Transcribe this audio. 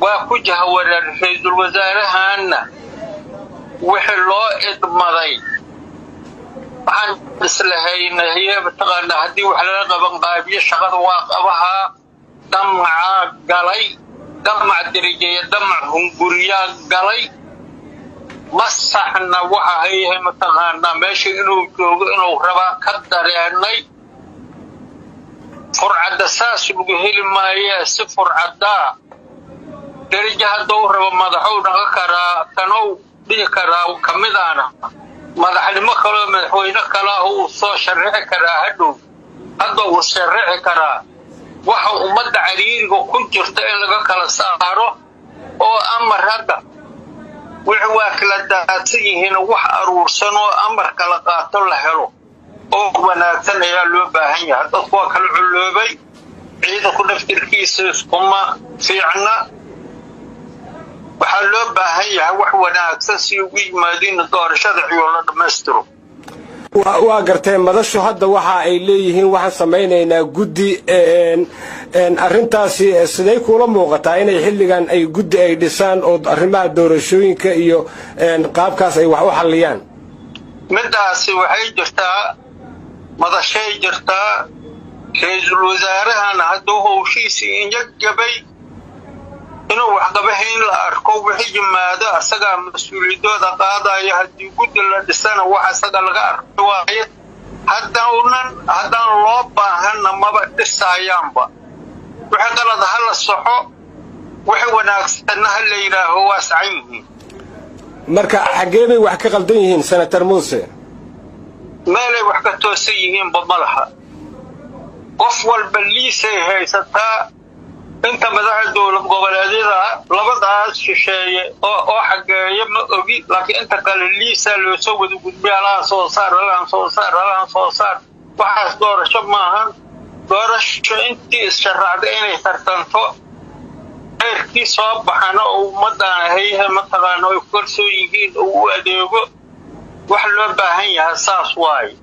Waa ku jahawareer. Ra-iisul wasaarahanna wixii loo idmaday waxaan islahaynay, mataqaanaa, haddii wax lala qaban qaabiyo shaqada waa qabahaa. Damacaa galay, damac derijeeya, damac hunguriyaa galay. Ma saxna waxa hayahay, mataqaanaa, meesha inuu joogo inuu rabaa ka dareenay. Furcadda saas lagu heli maayee, si furcaddaa derijo hadduu rabo madaxou dhaqan karaa, tanow dhihi karaa kamidaana madaxnimo kaleo madaxweyne kalaah uu soo sharixi karaa hadhow, hadda uu sharixi karaa. Waxa ummadda cariiriga ku jirta in laga kala saaro oo amar hadda wixii waa kala daadsan yihiin, wax aruursan oo amar kala qaato la helo oo wanaagsan ayaa loo baahan yahay. Dadku waa kala culloobay, ciidanku naftirkiisa iskuma fiicna. Waxaa loo baahan yahay wax wanaagsan si ugu yimaadin doorashada ciyo la dhammaystiro. Waa gartee, madashu hadda waxa ay leeyihiin waxaan samaynaynaa guddi. Arrintaasi siday kuula muuqataa inay xilligan ay guddi ay dhisaan oo arrimaha doorashooyinka iyo qaabkaas ay wax u xalliyaan? Middaasi waxay jirtaa, madashay jirtaa. Ra-iisul wasaarahana hadduu howshiisii inya gabay inuu waxqabahayn la arko, wixii yimaado asagaa mas-uuliyadooda qaadaya. Haddii guddi la dhisana wax asaga laga arki waaye. Haddaunan haddaan loo baahanna maba dhisayaanba. Wixii qalad ha la soxo, wixii wanaagsanna ha la yidhaaho waa sacan yihiin. Marka xaggee bay wax ka qaldan yihiin, Senator Muuse? Meelay wax ka toosan yihiinba ma laha. Qof walba liisay haysataa. Inta madaxda dowlad goboleedyada labadaas shisheeye oo xageeya ma ogi, laakiin inta kale liisaa loo soo wada gudbay: alahan soo saar, alahan soo saar, alahan soo saar. Waxaas doorasho maahan. Doorasho intii is-sharaacda inay tartanto, heerkii soo baxana oo ummadaan hayha, mataqaana, ay ku kalsoon yihiin oo u adeego, wax loo baahan yahay saas waaye.